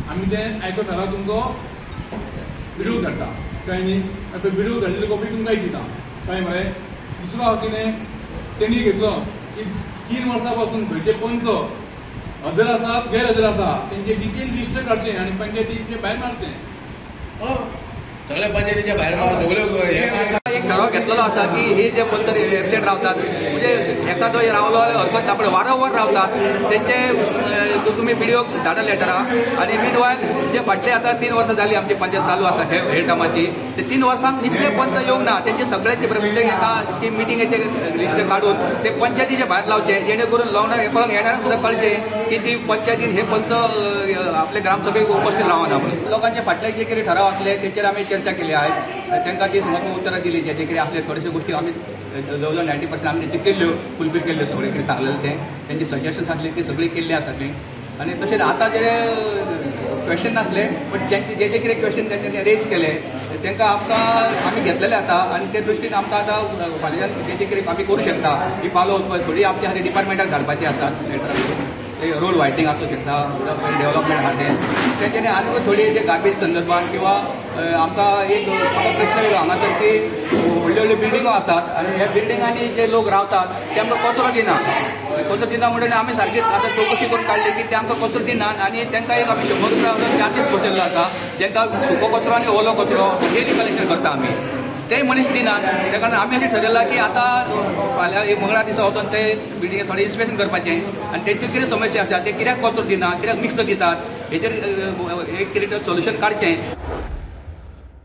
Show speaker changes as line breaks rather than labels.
आमी ते आयचो ठराव तुमचो बिडूक धाडटा, कळ्ळें न्ही? आतां बिडूक धाडलेली कॉपी तुमकांय दिता, कळ्ळें मरे? दुसरो हांव कितें तेणी घेतलो की 3 वर्सां पासून खंयचे पंच हजर आसात गैरहजर आसा तेंचे डिटेल लिस्ट काडचें आनी पंचायतीचे भायर मारचें.
सगळे पंचायतीच्या भायर सगळ्यो
एक ठराव घेतलेलो आसा की हे जे पंच एबसेंट रावतात, म्हणजे एखादो रावलो जाल्यार हरकत ना, पण वारंवार रावतात तेंचे तुमी बिडिओक धाडा लेटरां. आनी मीन वायल जे फाटले आतां 3 वर्सां जाली आमची पंचायत चालू आसा हे टर्माची, ते 3 वर्सांक जितले पंच येवंक ना तेंचे सगळ्यांचे प्रत्येक एका मिटिंगेचे लिस्ट काडून ते पंचायतीचे भायर लावचे, जेणे करून लोकांक कोणाक येणाऱ्यांक सुद्दां कळचें की ती पंचायतीन हे पंच आपले ग्रामसभेक उपस्थित रावना म्हणून. लोकांचे फाटले जे कितें ठराव आसले तेचेर आमी चर्चा केली आहे, तांकां ती समज उत्तरां दिली, जे कितें आसले थोडेश्यो गोश्टी आमी जवळ जवळ 90% आमी तेंच्यो केल्ल्यो, फुलफील केल्ल्यो, सगळें कितें सांगलेलें तें तेंचे सजेशन्स आसले ते सगळीं केल्ली आसा ती. आनी तशेंच आतां जे क्वेश्चन नासले पण तेंचे जे जे कितें क्वेश्चन तेंच्यांनी रेज केले तांकां आमकां आमी घेतलेले आसा आनी ते दृश्टीन आमकां आतां फाल्यांच्यान जे जे कितें आमी करूं शकता ही पावलां वचपाक थोडी आमच्या खातीर डिपार्टमेंटाक धाडपाची आसतात लेटरां, ते रोड व्हायटींग आसूं शकता, डेव्हलपमेंट आहा तें तेंच्यांनी आनी थोडी जे गार्बेज संदर्भान किंवा आमकां एक प्रश्न येयलो हांगासर की व्हडल्यो व्हडल्यो बिल्डिंगो आसात आनी ह्या बिल्डिंगांनी जे लोक रावतात ते आमकां कचरो दिना, कचरो दिना म्हणटकीर आमी सारकी आतां चवकशी करून काडली की ते आमकां कचरो दिनात आनी तांकां एक आमी 100 रुपया चार्जीस बसयल्लो आसा, तांकां सुको कचरो आनी ओलो कचरो डेली कलेक्शन करता आमी, ते मनीस दिनात. त्या कारणान आमी अशें ठरयलां की आतां फाल्यां एक मंगळार दिसा वचून ते बिल्डिंगे थोडें इन्स्पेक्शन करपाचें आनी तेंच्यो कितें समस्या आसा ते कित्याक कचरो दिना, कित्याक मिक्स दितात हेचेर एक कितें सोल्युशन काडचें.